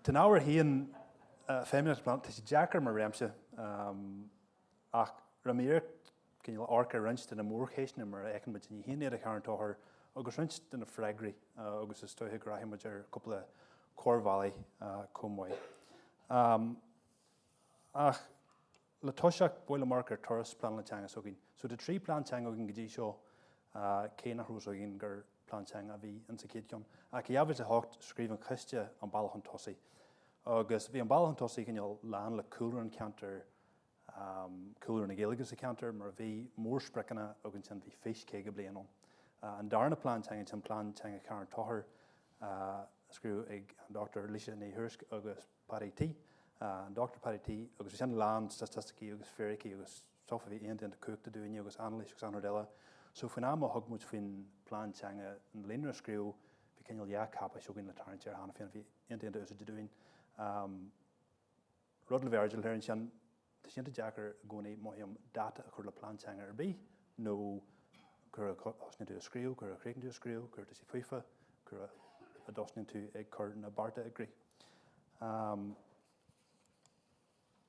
Tá an ábhar féin, feidhmíocht an plean, tá sé deacair mar réimse ach rinne mé iarracht cineál amharc ar roinnt de na mórcheisteanna mar a fheiceann muid inniu féin iad a Charn Tóchair agus roinnt de na freagraí agus is dóiche go rachaidh muid ar cúpla corrbhealaigh chomh maith. Ach le toiseacht, ba mhaith liom amharc ar turas pleanála teanga s'againn. So tá 3 plean teanga againn go dtí seo, cé nach raibh fhios againn gur plean teanga a bhí insa chéad cheann. Ach i 2008 scríobh an coiste an bealach chun tosaigh. Agus bhí an bealach chun tosaigh cineál lán le cúlra an cheantair, cúlra na Gaeilge sa cheantar, mar a bhí mórspriocanna agus ansin bhí fís 50 bliain ann. An darna plean teanga ansin, plean teanga Charn Tóchair, a scríobhadh ag an Dr Lisa Ní Thuairisg agus Paddy T, an Dr Paddy T, agus bhí sin lán staitisticí agus fíricí agus stuff a bhí iontach cumhachtach dúinne agus anailís agus an rud eile. So faoin am a thug muid faoin plean teanga an líonra a scríobh, bhí cineál dhá cáipéis againn le tarraingt air cheana féin a bhí iontach iontach úsáideach dúinn. Rud le bheith airdeallach air ansin, tá sé iontach deacair i gcónaí, mothaím, dáta a chur le plean teanga ar bith nó cá huair a thosnaíonn tú a scríobh, cá huair a chríochnaíonn tú a scríobh, cá huair atá sé faofa, cá huair a dtosnaíonn tú ag cur na bearta i gcrích.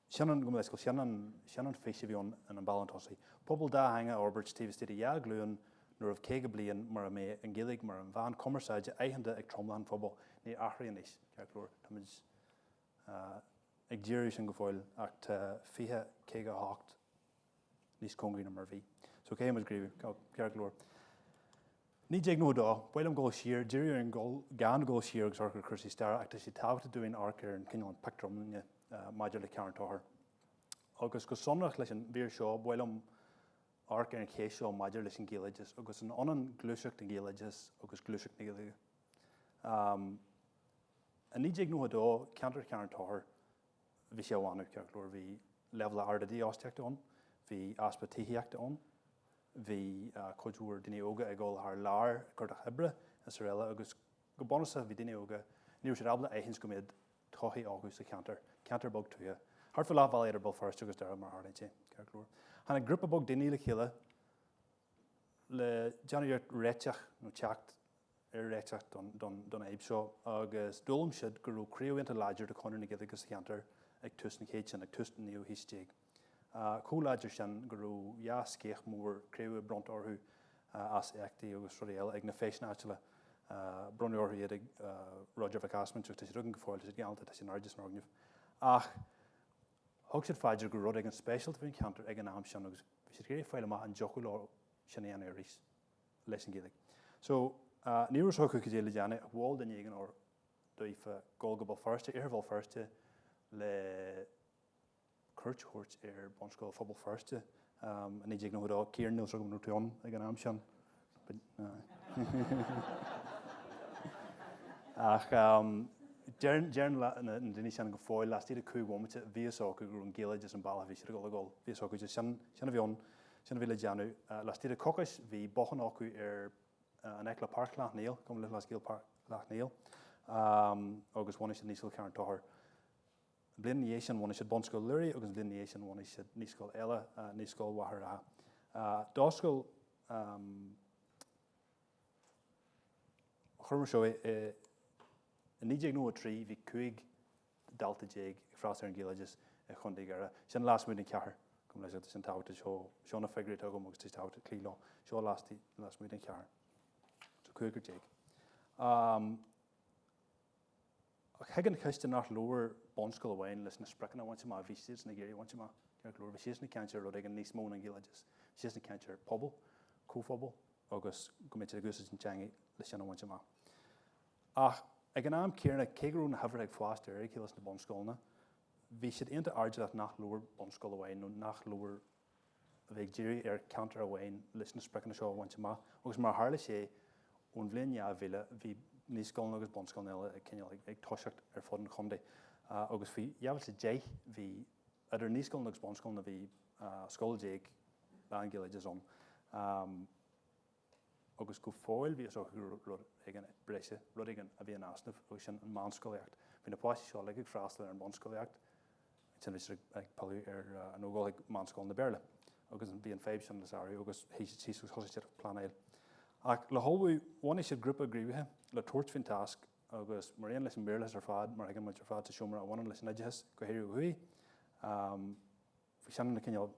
Sin an, go leithscéal, sin an, sin an fís a bhí ann in An Bealach Chun Tosaigh. Pobal dátheangach a fhorbairt taobh istigh de dhá ghlúin nuair a bheidh 50 bliain mar a mbeidh an Ghaeilge mar an mheán cumarsáide aitheanta ag tromlach an phobail. Níor athraigh an fhís, ceart go leor. Táimid ag díriú sin go fóill ach tá 2058 níos cóngaraí ná mar a bhí. So caithfidh muid gníomhú, ceart go leor. 1992, ba mhaith liom dul siar, díriú ar an gol, gan dul siar agus amharc ar chúrsaí staire ach tá sé tábhachtach dúinn amharc ar an cineál an pictiúr iomlán maidir le Carn Tóchair. Agus go sonrach leis an mhír seo, ba mhaith liom amharc ar an cheist seo maidir leis an Ghaeloideachas agus an ionann gluaiseacht an Ghaeloideachais agus gluaiseacht na Gaeilge. I 1992, ceantar Charn Tóchair, bhí sé á bhánú, ceart go leor. Bhí leibhéal arda dífhostaíochta ann, bhí easpa tithíochta ann, bhí cuid mhór daoine óga ag dul thar lear ag cuardach oibre is araile agus go bunúsach bhí daoine óga, ní raibh siad ábalta a aithint go mbeadh todhchaí acu sa cheantar, ceantar beag tuaithe, thart fá leath bhealaigh idir Béal Feirste agus Doire mar a tharlaíonn sé, ceart go leor. Tháinig grúpa beag daoine le chéile le déanamh iarracht réiteach nó teacht ar réiteach don fhadhb seo agus d'fhoghlaim siad go raibh craobh iontach láidir de Chonradh na Gaeilge sa cheantar ag tús an chéid sin, ag tús an naoú haois déag. Chomh láidir sin go raibh dhá sceach mhór craobh bronnta orthu as éachtaí agus rudaí eile ag na feiseanna áitiúla. Bronnadh orthu iad ag Roger Mhic Asmaint agus tá siad againn go fóill, tá siad galánta, tá siad in airde san fhoirgneamh. Ach thug siad faoi deara go raibh rud éigin speisialta faoin cheantar ag an am sin agus bhí siad ag iarraidh fáil amach an dtiocfadh leo sin a dhéanamh arís. leis an Ghaeilge. So, ní raibh a fhios acu cad é le déanamh ach mhol duine éigin daofa dul go Béal Feirste, Iarthar Bhéal Feirste le cuairt a thabhairt ar Bunscoil Phobal Feirste i 1992. Ciarán, níl a fhios agam an raibh tú ann ag an am sin. Ach deir na daoine sin go fóill, laistigh de 5 bhomaite, bhí a fhios acu go raibh an Gaeloideachas an bealach a bhí siad ag dul a dhul. Bhí a fhios acu sin a bhí ann. Sin a bhí le déanamh. Laistigh de coicís bhí bothán acu ar in aice le Páirc Shleacht Néill, Cumann Lúthchleas Gael Páirc Shleacht Néill, agus bhunaigh siad Naíscoil Charn Tóchair. An bhliain ina dhiaidh sin bhunaigh siad Bunscoil Lúraí agus an bhliain ina dhiaidh sin bhunaigh siad naíscoil eile, Naíscoil Mhachaire Rátha. D'oscail Chuir mar seo é, i 1993 bhí 15 dalta ag freastal ar an Ghaeloideachas i Chontae Dhoire. Sin lasmuigh den chathair. Gabh mo leithscéal, tá sin tábhachtach. Seo, seo na figiúirí atá agam agus tá sé tábhachtach cloí leo. Seo lasmuigh den chathair. So cúigear déag. Ach thuig an coiste nach leor bunscoil amháin leis na spriocanna a bhaint amach. Bhí siadsan ag iarraidh a bhaint amach. Ceart go leor, bhí siadsan ag caint ar rud éigin níos mó ná an Ghaeloideachas. Bhí siadsan ag caint ar pobal, comhphobal agus go mbeadh siad ag úsáid an teanga le sin a bhaint amach. Ach ag an am céanna, cé go raibh na huimhreacha ag fás de réir a chéile sna bunscoileanna, bhí siad iontach airdeallach nach leor bunscoil amháin nó nach leor a bheith ag díriú ar cheantar amháin leis na spriocanna seo a bhaint amach. Agus mar a tharla sé, ón bhliain 2000 bhí naíscoileanna agus bunscoileanna eile ag cineál ag toiseacht ar fud an chontae. Agus faoi 2010 bhí idir naíscoileanna agus bunscoileanna bhí scoil déag lán-Ghaeloideachas ann. agus go fóill bhí a fhios acu go raibh rud éigin breise, rud éigin a bhí in easnamh, agus sin an mheánscolaíocht. Bhí na páistí seo uilig ag freastal ar an bhunscolaíocht, ansin bhí siad ag pilleadh ar nó ag dul chuig meánscoileanna Béarla, agus bhí an fadhb sin le sárú agus shuigh siad síos agus thosaigh siad ag pleanáil. Ach le hullmhú, bhunaigh siad grúpa gníomhaithe le tabhairt faoin tasc. agus mar aon leis an mBéarlachas ar fad, mar a thuigeann muid ar fad sa seomra a bhaineann leis an oideachas, go háirithe ó thuaidh. Bhí sin ina cineál,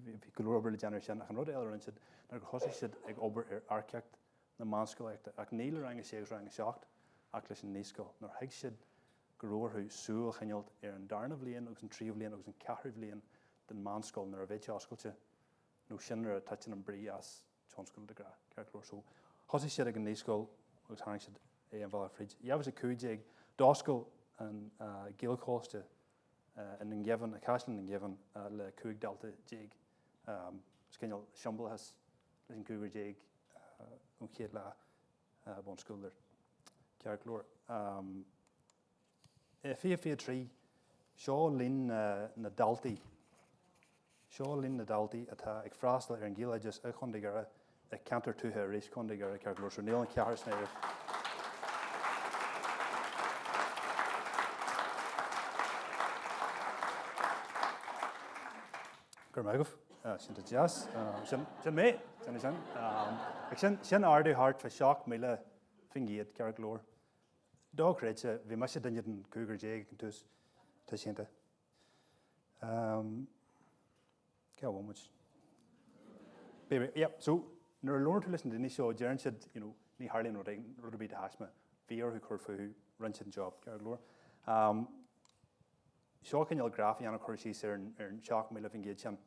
bhí go leor obair le déanamh ar sin ach an rud eile a rinne siad ná gur thosaigh siad ag obair ar earcaíocht na meánscolaíochta ach ní le rang a sé agus rang a 7 ach leis an naíscoil nuair a thuig siad go raibh orthu súil a choinneáilt ar an darna bhliain agus an tríú bhliain agus an ceathrú bhliain den mheánscoil nuair a bheidh sé oscailte nó sin nuair a titeann an brí as tionscal de ghnáth, ceart go leor. So thosaigh siad ag an naíscoil agus tharraing siad é an bhealach fríd. 2015, d'oscail an Gaelcholáiste i nDún Geimhin, i Caisleán Dhún Geimhin le 15 dalta. Is cineál siombalachas leis an gcúigear déag ón chéad lá bunscoile, ceart go leor. 2023, Seo líon na ndaltaí Seo líon na ndaltaí atá ag freastal ar an Ghaeloideachas i Chontae Dhoire, i ceantar tuaithe arís, Contae Dhoire, ceart go leor, so níl an chathair san áireamh. Go raibh maith agaibh. Sin deas. Sin mé. Sin é sin. Ach sin, sin ardú thart fá 7,000%, ceart go leor. Dochreidte, bhí mise duine den chúigear déag ag an tús. Tá sé iontach. Cá bhfuil muid? Baby, yeah, so nuair a labhrann tú leis na daoine seo, deireann siad, you know, ní tharlaíonn rud éigin, rud ar bith de thaisme. Bhí orthu cur fúthu, rinne siad an job, ceart go leor. Um, seo cineál graf a dhéanann cur síos ar an, ar an 7,000% sin.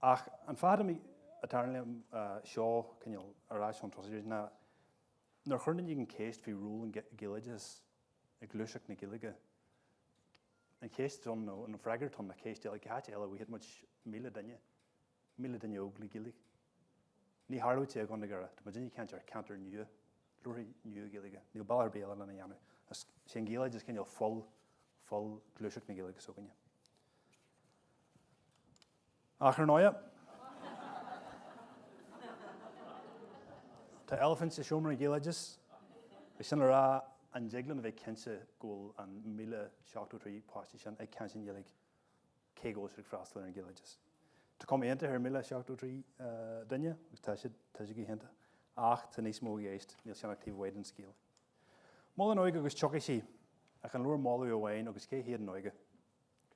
Ach an fáth a tharraing liom uh, seo cineál ar ais chun tosaigh ná Nuair a chuireann duine éigin ceist faoi ról an Ghaeloideachais i ngluaiseacht na Gaeilge, an cheist atá ann nó an freagra atá ann ná ceist eile, cá háit eile a bhfaighidh muid 1,000 duine, 1,000 duine óg le Gaeilge? Ní tharlóidh sé i gContae Dhoire. Tá muid ag caint ar cheantar nua, labhartha nua Gaeilge. Níl bealach ar bith eile lena dhéanamh. Is é an Gaeloideachas cineál fuil, fuil gluaiseacht na Gaeilge s'againne. Ach ar ndóighe, tá eilifint i seomra an Ghaeloideachais. É sin le rá, an dtig linn a bheith cinnte go bhfuil an 1,073 páiste sin ag caint i nGaeilge, cé go bhfuil siad ag freastal ar an Ghaeloideachas? Tá cuma iontach ar 1,073 duine, agus tá siad, tá siad go hiontach. Ach tá níos mó i gceist, níl sin ach taobh amháin den scéal. Mol an Óige agus tiocfaidh sí, ach an leor moladh amháin agus cé hiad an óige?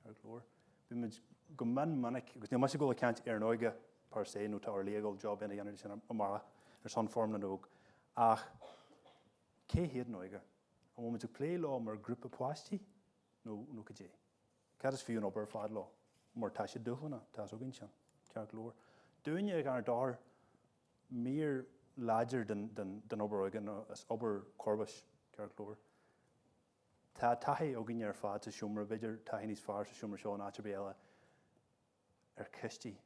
Ceart go leor. Bímid go mion minic, agus níl mise ag dul ag caint ar an óige per se, nó tá Orlaith ag dul job iontach a dhéanamh de sin amárach ar son Fóram na nÓg, ach cé hiad an óige? An bhfuil muid ag plé leo mar grúpa páistí nó nó cad é? Cad is fiú an obair ar fad leo? Mar tá siad dúshlánach, tá fhios againn sin. Ceart go leor. Dúinne i gCarn Tóchair, mír láidir den den den obair óige nó is obair comharbais, ceart go leor. Tá taithí againne ar fad sa seomra, b'fhéidir taithí níos fearr sa seomra seo ná áit ar bith eile, ar choistí.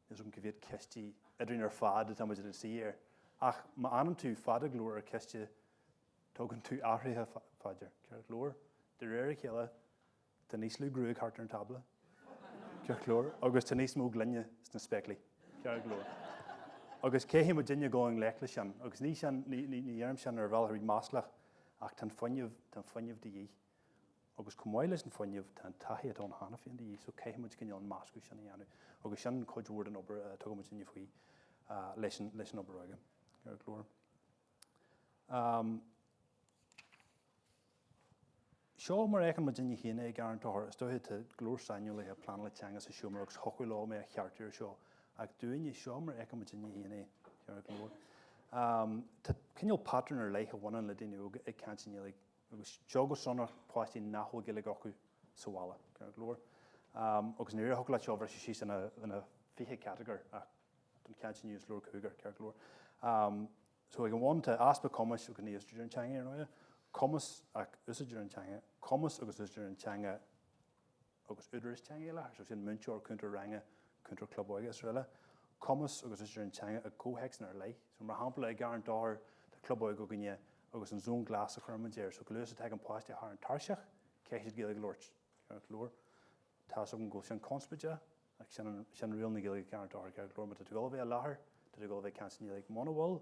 Níl 's agam cá mhéad coistí eadrainn ar fad atá muid ina suí air. Ach má fhanann tú fada go leor ar choiste, tugann tú athruithe faoi deara. Ceart go leor, de réir a chéile, Tá níos lú gruaig thart ar an tábla, ceart go leor, agus tá níos mó gloine sna spéaclaí, ceart go leor. Agus caithfidh muidinne dul i ngleic leis sin, agus ní sin, ní, ní, ní dheirim sin ar bhealach ar bith maslach, ach tá an fuinneamh, tá an fuinneamh de dhíth. Agus chomh maith leis an fuinneamh, tá an taithí atá ann cheana féin de dhíth, so caithfidh muid cineál an meascadh sin a dhéanamh. Agus sin cuid mhór den obair a tugann muidinne faoi leis an, leis an obair óige, ceart go leor. Um, Seo mar a fheiceann muidinne féin é i gCarn Tóchair. Is dóiche tá go leor saineolaithe pleanála teanga sa seomra agus thiocfadh leo mé a cheartú ar seo, ach dúinne, seo mar a fheiceann muidinne féin é. Ceart go leor. Tá cineál patrún ar leith a bhaineann le daoine óga ag caint i nGaeilge, agus seo go sonrach páistí nach bhfuil Gaeilge acu sa bhaile. Ceart go leor. Agus nuair a thiocfadh leat seo a bhriseadh síos ina 20 catagóir, ach don chaint inniu is leor cúigear, ceart go leor. So ag an bhun tá easpa cumais agus ní úsáidtear an teanga ar ndóighe, cumas ach úsáidtear an teanga, cumas agus úsáidtear an teanga agus údarás teanga i láthair, so sin múinteoir, cúntóir ranga, cúntóir club óige is araile, cumas agus úsáidtear an teanga i gcomhthéacsanna ar leith. So mar shampla i gCarn Tóchair tá club óige againne agus an zón glas a chuireann muid air, so chomh luath is a thagann páiste thar an tairseach, caithfidh siad Gaeilge a labhairt. Ceart go leor. Tá fhios agam go bhfuil sin conspóideach, Ach sin, sin riail na Gaeilge i gCarn Tóchair, ceart go leor. Má tá tú ag dul a bheith i láthair, tá tú ag dul a bheith ag caint i nGaeilge. Muna bhfuil,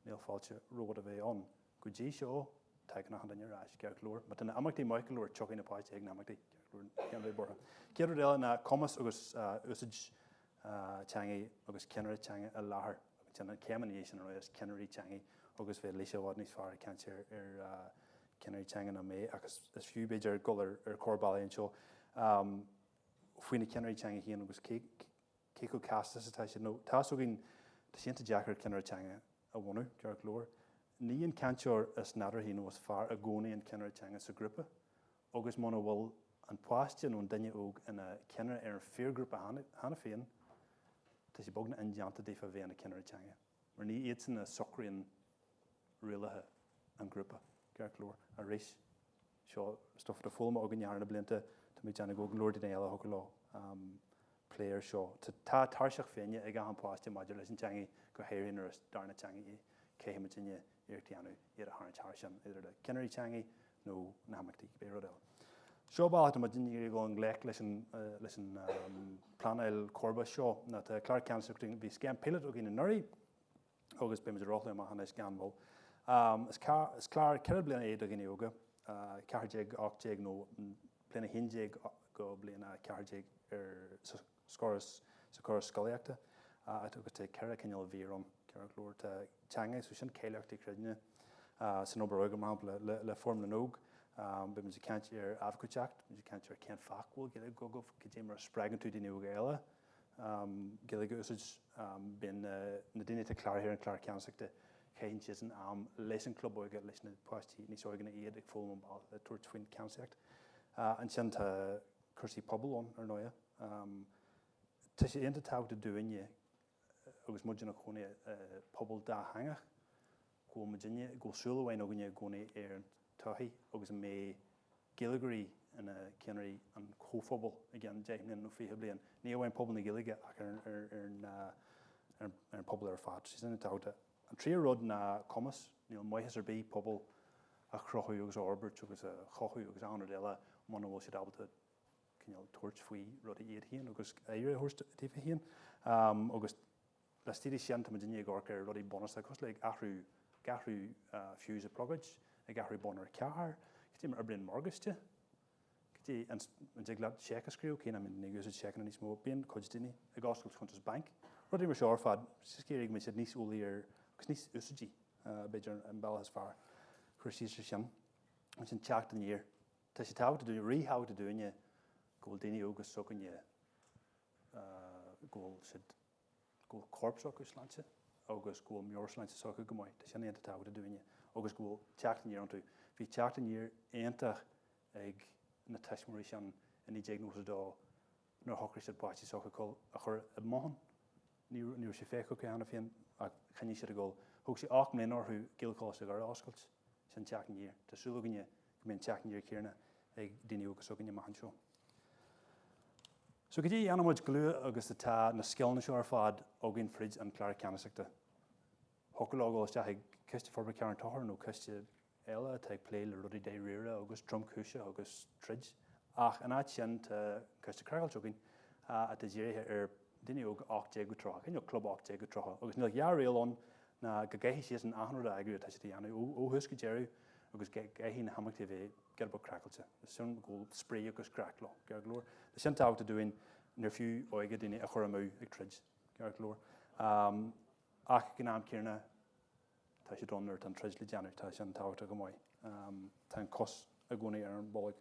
níl fáilte romhat a bheith ann. Go dtí seo, tagann achan duine ar ais, ceart go leor. Má tá na imeachtaí maith go leor, tiocfaidh na páistí chuig na himeachtaí, ceart go leor, gan bheith buartha. Chéad rud eile ná cumas agus úsáid teanga agus ceannairí teanga i láthair. Agus an chéim ina dhiaidh sin ar ndóigh is ceannairí teanga agus bheadh Laoise i bhfad níos fearr ag caint ar ar. ceannairí teanga ná mé ach is fiú b'fhéidir dul ar chor bealaigh anseo faoi na ceannairí teanga féin agus cé cé chomh casta is atá siad nó tá 'fhios againn tá sé iontach deacair ceannaire teanga a bhunú, ceart go leor. Ní an cainteoir is nádúrthaí nó is fearr i gcónaí an ceannaire teanga sa ghrúpa agus muna bhfuil an páiste nó an duine óg ina cheannaire ar an phiarghrúpa cheana féin, tá sé beagnach indéanta daofa bheith ina ceannaire teanga mar ní iadsan a socraíonn rialacha an ghrúpa, ceart go leor. Arís, seo stuif atá foghlamtha againne thar na blianta, tá mé ag déanamh go bhfuil go leor daoine eile a thiocfadh leo plé air seo. Tá tairseach féin ag achan pháiste maidir leis an teangaidh, go háirithe nuair is darna teangaidh í. Caithfidh muidinne iarracht a dhéanamh iad a tharraingt thar sin, idir le ceannairí teangaidh nó na himeachtaí, cibé rud eile. Seo bealach atá muidinne ag iarraidh dul i ngleic leis an leis an pleanáil comharbais seo ná tá clár ceannasachta againn, bhí scéim píolótach againn anuraidh agus beidh muid ag rothlú amach anois gan mhoill. Is clár 4 bliana é do dhaoine óga, 14, 18 nó bliain 11 go bliain 14 ar sa chóras sa chóras scolaíochta agus tá ceithre chineál mhír ann, ceart go leor. Tá teanga, so sin cáilíochtaí cruinne san obair óige mar shampla le le Fóram na nÓg, beidh muid ag caint ar abhcóideacht, beidh muid ag caint ar cén fáth go bhfuil Gaeilge agaibh, cad é mar a spreagann tú daoine óga eile Gaeilge a úsáid. Bíonn na daoine atá cláraithe ar an chlár ceannasachta, caitheann siadsan am leis an chlub óige, leis na páistí níos óige ná iad ag foghlaim an bealach le tabhairt faoin cheannasaíocht. Ansin tá cúrsaí pobail ann, ar ndóighe. Tá sé iontach tábhachtach dúinne, agus muid ina chónaí i pobal dátheangach, go bhfuil muidinne, go bhfuil súil amháin againne i gcónaí ar an todhchaí agus an mbeidh Gaeilgeoirí ina gceannairí an chomhphobail i gceann 10 mbliana nó 20 bliain, ní amháin pobal na Gaeilge ach ar ar an pobal ar fad. Sé sin an tábhacht. An tríú rud ná cumas, níl maitheas ar bith pobal a chruthú agus a fhorbairt agus a chothú agus achan rud eile muna bhfuil siad ábalta cineál tabhairt faoi rudaí iad féin agus aire a thabhairt daofa féin. Agus Laistigh de sin, tá muidinne ag amharc ar rudaí bunúsacha cosúil le ag athrú, ag athrú fuse i bplugóid, ag athrú bun ar charr, cad é mar oibríonn morgáiste, cad é an an dtig leat seic a scríobh, cé nach mbíonn daoine ag úsáid seiceanna níos mó, bíonn cuid daoine ag oscailt cuntas bainc, rudaí mar seo ar fad, just ag iarraidh go mbeidh siad níos eolaí ar agus níos úsáidí, b'fhéidir an bealach is fearr cur síos ar sin. Ansin teacht aniar. Tá sé tábhachtach dúinne, ríthábhachtach dúinne go bhfuil daoine óga s'againne go bhfuil siad go bhfuil corp s'acu sláinte agus go bhfuil meabhairshláinte s'acu go maith. Tá sin iontach tábhachtach dúinne agus go bhfuil teacht aniar iontu. Bhí teacht aniar iontach ag na tuismitheoirí sin i 1992 nuair a shocraigh siad páistí s'acu a chur i mBothán. Ní raibh sé feicthe acu cheana féin ach choinnigh siad ag dul. Thóg sé 8 mbliana orthu Gaelcholáiste Dhoire a oscailt. Sin teacht aniar. Tá súil againne go mbeidh an teacht aniar céanna ag daoine óga s'againne amach anseo. So cad é a dhéanfaidh muid chomh luath agus atá na scileanna seo ar fad againn fríd an clár ceannasachta? Thiocfadh leo dul isteach ag Ciste Forbartha Chearn Tóchair nó coiste eile atá ag plé le rudaí dáiríre agus tromchúiseach agus troid. Ach in áit sin tá Coiste Craiceáilte againn atá dírithe ar daoine óga 18-30, cineál club 18-30, agus níl ach dhá riail ann ná go gcaithfidh siadsan achan rud a eagrú atá siad a dhéanamh ó thús go deireadh agus go gcaithfidh na himeachtaí a bheith giota beag craiceáilte. Sin go bhfuil spraoi agus craic leo, ceart go leor. Tá sin tábhachtach dúinn, níor fiú óige daoine a chur amú ag troid, ceart go leor. Ach ag an am céanna, tá siad ann nuair atá an troid le déanamh, tá sin tábhachtach go maith. Tá an cos i gcónaí ar an bolg.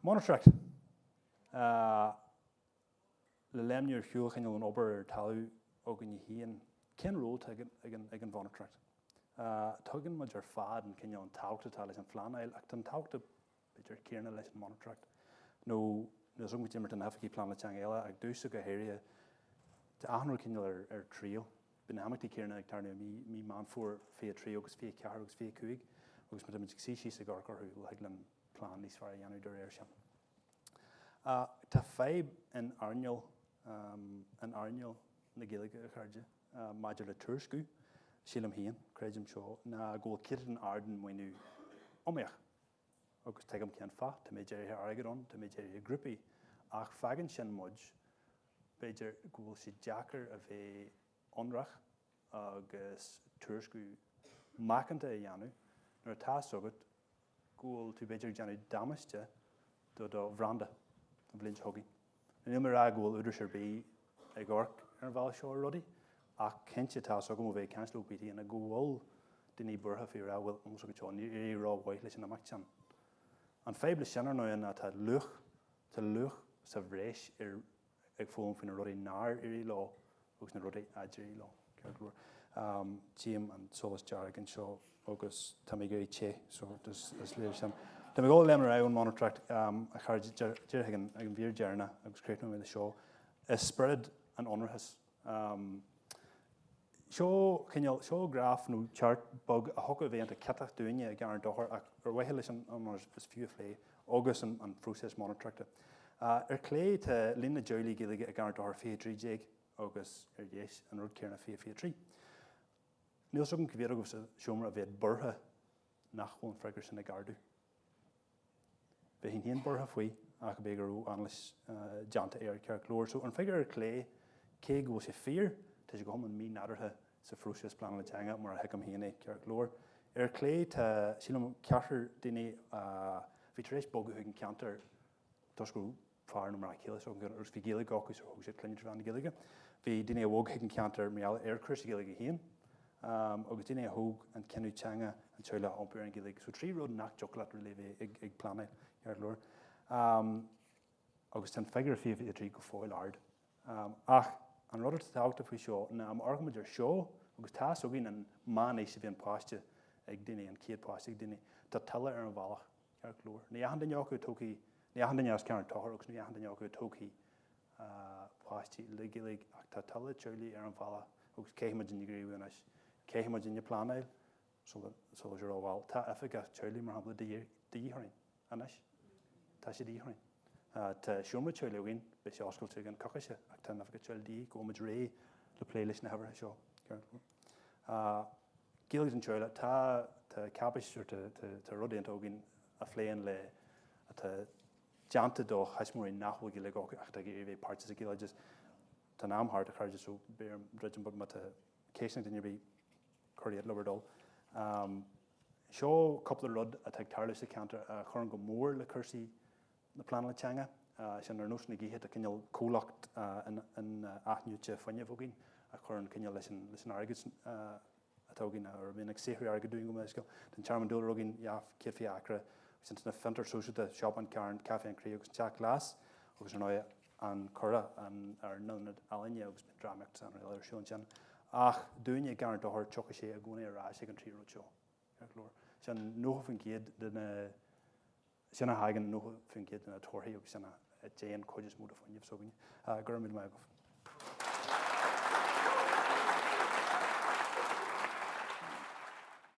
Monatóireacht. Le léimniú ar shiúl cineál an obair ar talamh againne féin, cén ról atá ag an mhonatóireacht? Tuigeann muid ar fad an cineál an tábhacht atá leis an phleanáil ach tá an tábhacht b'fhéidir céanna leis an monatóireacht. Nó níl 's agam cad é mar atá na hoifigigh pleanála teanga eile ach domhsa go háirithe tá achan rud cineál ar triail. Beidh na himeachtaí céanna ag tarlú i mí mí Meán Fómhair 23 agus 24 agus 25 agus má tá muid ag suí síos ag amharc orthu bhuel thig linn plean níos fearr a dhéanamh de réir sin. Tá fadhb in earnáil in earnáil na Gaeilge, a chairde, maidir le tuairisciú, sílim féin, creidim seo, ná go bhfuil céatadán ard den mhaoiniú iomaíoch. Agus tuigim cén fáth, tá méid áirithe airgid ann, tá méid áirithe grúpaí, ach fágann sin muid, b'fhéidir, go bhfuil sé deacair a bheith ionraic agus tuairisciú macánta a dhéanamh nuair atá 'fhios agat go bhfuil tú b'fhéidir ag déanamh damáiste do do bhranda an bhliain seo chugainn. Níl mé ag rá go bhfuil údarás ar bith ag amharc ar an bhealach seo ar rudaí, ach cinnte tá 'fhios agam ó bheith ag caint le OPTanna go bhfuil. daoine buartha faoi rá bhuel, an bhfuil seo, níor éirigh rómhaith leis an imeacht sin. An fadhb leis sin ar ndóigh ná tá luach, tá luach sa bhreis ar ag foghlaim faoi na rudaí nár éirigh leo agus na rudaí a d'éirigh leo, ceart go leor. Tchím an solas dearg anseo agus tá mé ag éirí te, so is léir sin. Tá mé ag dul léim ar aghaidh ón monatóireacht, a chairde, díreach ag an mhír dheireanach agus críochnóidh mé le seo, is spiorad an ionracais. Seo cineál, seo graf nó chart beag a thiocfadh a bheith iontach ciotach dúinne i gCarn Tóchair ach ar mhaithe leis an ionracas is fiú a phlé agus an phróiseas monatóireachta. Ar clé tá líon na dteaghlaigh Gaeilge i gCarn Tóchair 2013 agus ar dheis an rud céanna 2023. Níl 's agam cá mhéad agaibh sa seomra a bheadh buartha nach bhfuil an figiúr sin ag ardú. Bheinn féin buartha faoi ach ab é go raibh anailís déanta air ceart go leor. So an figiúr ar clé, cé go bhfuil sé fíor, tá sé go hiomlán mí-nádúrtha sa phróiseas pleanála teanga mar a thuigim féin é ceart go leor. Ar clé tá, sílim, ceathrar daoine a bhí tar éis bogadh chuig an ceantar toisc go raibh fear nó mná céile s'acu agus bhí Gaeilge acu so thóg siad clainne trí mheán na Gaeilge. Bhí daoine a bhog chuig an cheantar mar gheall ar chúrsaí Gaeilge féin agus daoine a thóg an cinneadh teanga an teaghlach a iompú ar an Ghaeilge. So trí rud nach dtiocfadh leat really a bheith ag pleanáil ceart go leor. Agus tá an figiúr 23 go fóill ard. Ach an rud atá tábhachtach faoi seo ná má amharcann muid ar seo agus tá fhios againn an meán-aois a bhíonn páiste ag daoine, an chéad páiste ag daoine, tá tuilleadh ar an bhealach. Ceart go leor. Ní achan duine acu a tógfaidh, ní achan duine as Cearn Tóchair agus ní achan duine acu a tógfaidh páistí le Gaeilge ach tá tuilleadh teaghlaigh ar an bhealach agus caithfidh muidinne gníomhú anois. Caithfidh muidinne pleanáil sula sula sé rómhall. Tá oifigeach teaghlaigh mar shampla de dhíth orainn anois. Tá sé de dhíth orainn. Tá seomra teaghlaigh againn, beidh sé oscailte i gceann coicíse ach tá an oifigeach teaghlaigh de dhíth go bhfuil muid réidh le plé leis na huimhreacha seo. Ceart go leor. Gaeilge don teaghlach, tá tá cáipéis or tá tá rud déanta againn a phléann le atá déanta do thuismitheoirí nach bhfuil Gaeilge acu ach atá ag iarraidh bheith páirteach sa Ghaeloideachas. Tá an am thart a chairde so beidh orm druidim but má tá ceisteanna ag duine ar bith cuir iad le bhur dtoil. Seo cúpla rud atá ag tarlú sa cheantar a chuireann go mór le cúrsaí na pleanála teanga. Sin ar nós na gaoithe, tá cineál comhlacht in-athnuaite fuinnimh againn a chuireann cineál leis an airgead atá againn, a bhíonn ag saothrú airgid dúinn gabh mo leithscéal. Tá an Tearmann Dúlra againn, 220 acra, agus ansin na fiontair sóisialta, Siopa an Chairn, Caife an Chroí agus an Teach Glas, agus ar ndóigh an Currach, ár n-ionad ealaíne agus bíonn drámaíocht is araile ar siúl ansin. Ach dúinne i gCarn Tóchair, tiocfaidh sé i gcónaí ar ais ag an trí rud seo. Ceart go leor. Sin 90% de na Sin a thagann 90% de na torthaí agus sin a dtéann cuid is mó de fuinneamh s'againne. Go raibh míle maith agaibh.